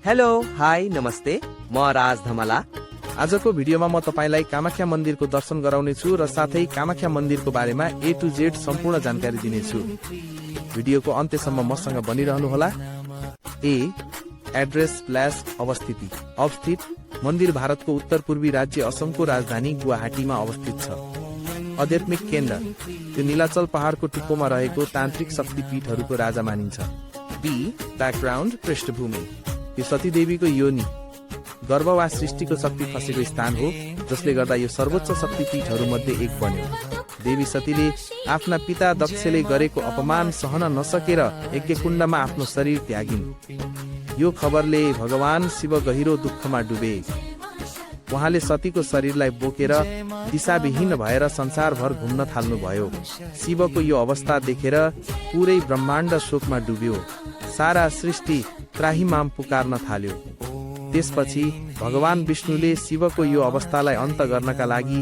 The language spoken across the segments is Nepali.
हेलो हाई नमस्ते म राज धमला। आजको भिडियोमा म तपाईलाई कामाख्या मन्दिरको दर्शन गराउने छु र साथै कामाख्या मन्दिरको बारेमा A to Z सम्पूर्ण जानकारी दिनेछु। भिडियोको अन्त्यसम्म मसँग बनिरहनुहोला। एड्रेस / अवस्थिति। अवस्थित मन्दिर भारतको उत्तर पूर्वी राज्य असमको राजधानी गुवाहाटीमा अवस्थित छ। आध्यात्मिक केन्द्र यो नीलाचल पहाडको टुप्पोमा रहेको तान्त्रिक शक्तिपीठहरूको राजा मानिन्छ। ब्याकग्राउन्ड पृष्ठभूमि यो सतीदेवीको योनि गर्भ वा सृष्टिको शक्ति खसेको स्थान हो, जसले गर्दा यो सर्वोच्च शक्तिपीठहरू मध्ये एक बन्यो। देवी सतीले आफ्ना पिता दक्षले गरेको अपमान सहन नसकेर यज्ञकुण्डमा आफ्नो शरीर त्यागिन्। यो खबरले भगवान शिव गहिरो दुःखमा डुबे। उहाँले सतीको शरीरलाई बोकेर दिशाविहीन भएर संसारभर घुम्न थाल्नुभयो। शिवको यो अवस्था देखेर पुरै ब्रह्माण्ड शोकमा डुब्यो। सारा सृष्टि त्राहिमाम पुकार्न थाल्यो। त्यसपछि भगवान विष्णुले शिवको यो अवस्थालाई अन्त गर्नका लागि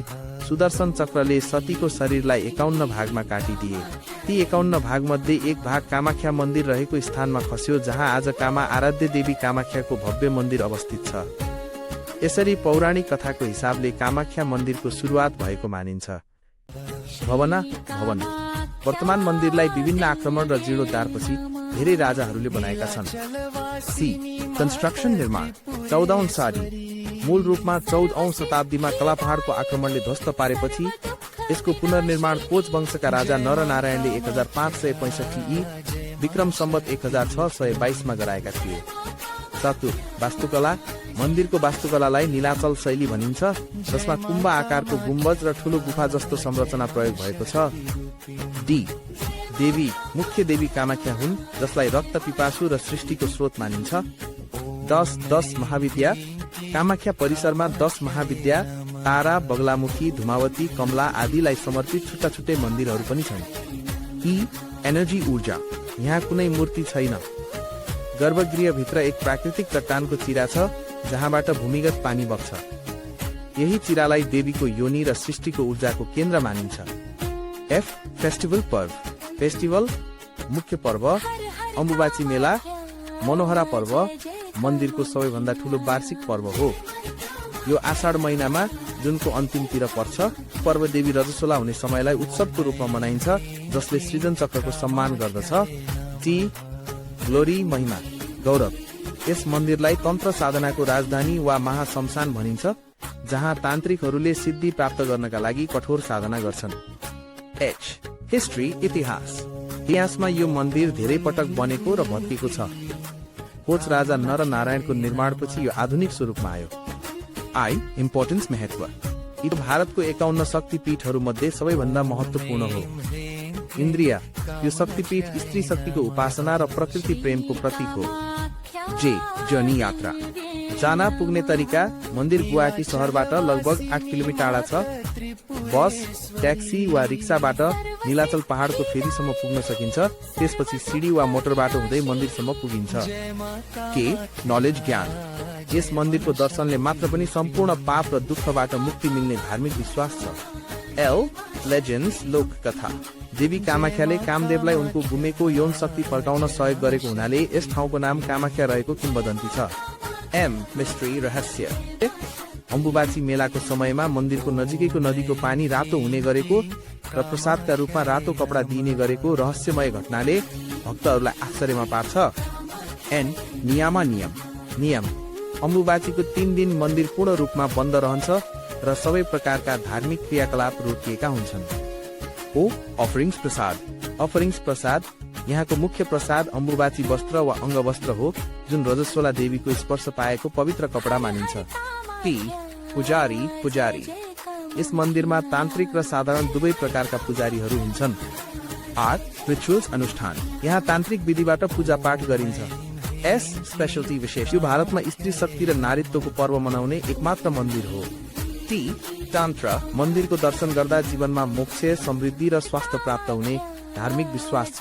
सुदर्शन चक्रले सतीको शरीरलाई 51 भागमा काटिदिए। ती 51 भाग मध्ये एक भाग कामाख्या मन्दिर रहेको स्थानमा खस्यो, जहाँ आज कामा आराध्य देवी कामाख्याको भव्य मन्दिर अवस्थित छ। यसरी पौराणिक कथाको हिसाबले कामाख्या मन्दिरको सुरुवात भएको मानिन्छ। भवन वर्तमान मन्दिरलाई विभिन्न आक्रमण र जीर्णोद्धारपछि धेरै राजाहरूले बनाएका छन्। कन्स्ट्रक्सन निर्माण 14औं शताब्दी। मूल रूपमा 14औं शताब्दीमा कला पहाडको आक्रमणले ध्वस्त पारेपछि यसको पुनर्निर्माण कोच वंशका राजा नरनारायणले 1565 ई विक्रम सम्वत 1622 मा गराएका थिए। वास्तुकला मन्दिरको वास्तुकलालाई नीलाचल शैली भनिन्छ, जसमा कुम्भ आकारको गुम्बज र ठूलो गुफा जस्तो संरचना प्रयोग भएको छ। देवी मुख्य देवी कामाख्या हुन्, जसलाई रक्त पिपासु र सृष्टिको स्रोत मानिन्छ। 10 महाविद्या कामाख्या परिसरमा 10 महाविद्या तारा, बगलामुखी, धुमावती, कमला आदिलाई समर्पित छुट्टा छुट्टै मन्दिरहरू पनि छन्। एनर्जी ऊर्जा यहाँ कुनै मूर्ति छैन। गर्भगृहभित्र एक प्राकृतिक चट्टानको चिरा छ, जहाँबाट भूमिगत पानी बग्छ। यही चिरालाई देवीको योनि र सृष्टिको ऊर्जाको केन्द्र मानिन्छ। फेस्टिभल पर्व फेस्टिभल मुख्य पर्व अम्बुबाची मेला मनोहरा पर्व मन्दिरको सबैभन्दा ठूलो वार्षिक पर्व हो। यो आषाढ महिनामा जुनको अन्तिमतिर पर्छ। पर्व देवी रजस्वला हुने समयलाई उत्सवको रूपमा मनाइन्छ, जसले सृजन चक्रको सम्मान गर्दछ। ग्लोरी महिमा गौरव यस मन्दिरलाई तन्त्र साधनाको राजधानी वा महाशमशान भनिन्छ, जहाँ तान्त्रिकहरूले सिद्धि प्राप्त गर्नका लागि कठोर साधना गर्छन्। हिस्ट्री इतिहासमा यो मन्दिर धेरै पटक बनेको र भत्किएको छ। कोच राजा नरनारायणको निर्माणपछि यो आधुनिक स्वरूपमा आयो। इम्पोर्टेन्स महत्व यो भारतको 51 शक्तिपीठहरू मध्ये सबैभन्दा महत्वपूर्ण हो। इन्द्रिय यो शक्तिपीठ स्त्री शक्तिको उपासना र प्रकृति प्रेमको प्रतीक हो। जर्नी यात्रा जान पुग्ने तरिका मन्दिर गुवाहाटी शहरबाट लगभग 8 किलोमिटर टाढा छ। बस, ट्याक्सी वा रिक्साबाट नीलाचल पहाडको फेरीसम्म पुग्न सकिन्छ। त्यसपछि सिडी वा मोटर बाटो हुँदै मन्दिरसम्म पुगिन्छ। नलेज ज्ञान यस मन्दिरको दर्शनले मात्र पनि सम्पूर्ण पाप र दुःखबाट मुक्ति मिल्ने धार्मिक विश्वास छ। लेजेन्ड्स लोककथा देवी कामाख्याले कामदेवलाई उनको गुमेको यौन शक्ति फर्काउन सहयोग गरेको हुनाले यस ठाउँको नाम कामाख्या रहेको किम्वदन्ती छ। मिस्ट्री रहस्य अम्बुबाची मेलाको समयमा मन्दिरको नजिकैको नदीको पानी रातो हुने गरेको र प्रसादका रूपमा रातो कपडा दिइने गरेको रहस्यमय घटनाले भक्तहरूलाई आश्चर्यमा पार्छ। नियम अम्बुबाचीको 3 दिन मन्दिर पूर्ण रूपमा बन्द रहन्छ र सबै प्रकारका धार्मिक क्रियाकलाप रोकिएका हुन्छन्। अफरिङ्स प्रसाद यहाँको मुख्य प्रसाद अम्बुबाची वस्त्र वा अंगवस्त्र हो, जुन रजस्वला देवीको स्पर्श पाएको पवित्र कपडा मानिन्छ। पुजारी यस मन्दिरमा तान्त्रिक र साधारण दुवै प्रकारका पुजारीहरू हुन्छन्। रिचुअल्स अनुष्ठान यहाँ तान्त्रिक विधिबाट पूजा पाठ गरिन्छ। स्पेशलिटी विशेष यो भारतमा स्त्री शक्ति र नारीत्वको पर्व मनाउने एकमात्र मन्दिर हो। तन्त्र मन्दिरको दर्शन गर्दा जीवनमा मोक्ष, समृद्धि र स्वास्थ्य प्राप्त हुने धार्मिक विश्वास छ।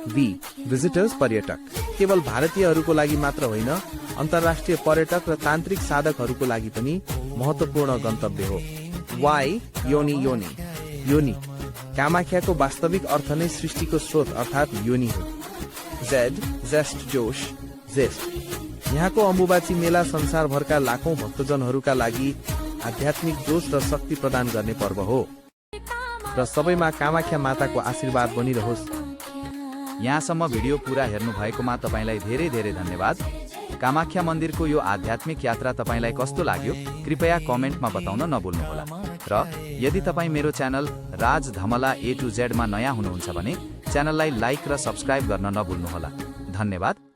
भिजिटर्स पर्यटक केवल भारतीयहरूको लागि मात्र होइन, अन्तर्राष्ट्रिय पर्यटक र तान्त्रिक साधकहरूको लागि पनि महत्वपूर्ण गन्तव्य हो। योनि कामाख्याको वास्तविक अर्थ नै सृष्टिको स्रोत अर्थात् योनि हो। जेस्ट यहाँको अम्बुबाची मेला संसारभरका लाखौं भक्तजनहरूका लागि आध्यात्मिक जोश र शक्ति प्रदान गर्ने पर्व हो र सबैमा कामाख्या माताको आशीर्वाद बनिरहोस्। यहाँसम्म भिडियो पुरा हेर्नु भएकोमा तपाईलाई धेरै धेरै धन्यवाद। कामाख्या मन्दिरको यो आध्यात्मिक यात्रा तपाईलाई कस्तो लाग्यो कृपया कमेन्टमा बताउन नभुल्नुहोला। र यदि तपाईँ मेरो channel Raj Dhamala A to Z मा नयाँ हुनुहुन्छ भने च्यानललाई लाइक र सब्स्क्राइब गर्न नभुल्नुहोला। धन्यवाद।